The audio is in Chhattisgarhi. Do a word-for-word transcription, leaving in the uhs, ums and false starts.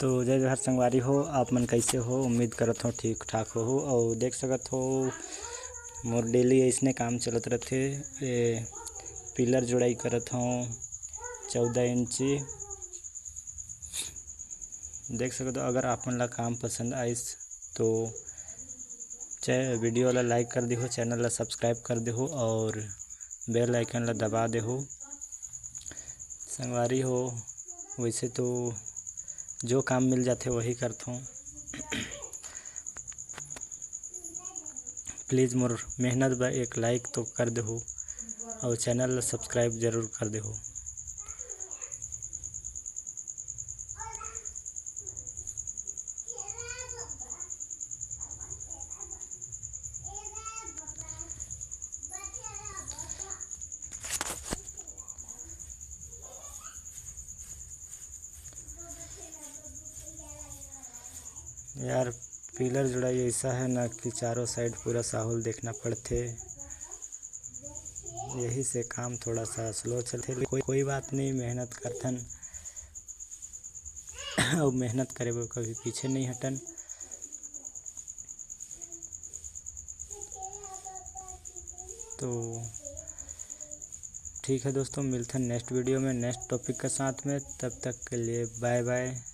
तो जय जोहार संगवारी हो, आप मन कैसे हो? उम्मीद करत हो ठीक ठाक हो। और देख सकत हो मोर डेली ऐसने काम चलत रहथे। ए, पिलर जुड़ाई करत हो चौदह इंची। देख सकत हो, अगर आप मन ला काम पसंद आइस तो चे-, वीडियो ला लाइक कर देहो, चैनल ला सब्सक्राइब कर देहो और बेल आइकन ला दबा देहो। संगवारी हो, वैसे तो जो काम मिल जाथे वही करथों। प्लीज मोर मेहनत बर एक लाइक तो कर देहो और चैनल ला सब्सक्राइब जरूर कर देहो। यार, पिलर जुड़ाई ऐसा है ना कि चारों साइड पूरा साहुल देखना पड़थे, यही से काम थोड़ा सा स्लो चलथे। कोई, कोई बात नहीं, मेहनत करथन। और मेहनत करे बर कभी पीछे नहीं हटन। तो ठीक है दोस्तों, मिलथन नेक्स्ट वीडियो में नेक्स्ट टॉपिक के साथ में। तब तक के लिए बाय बाय।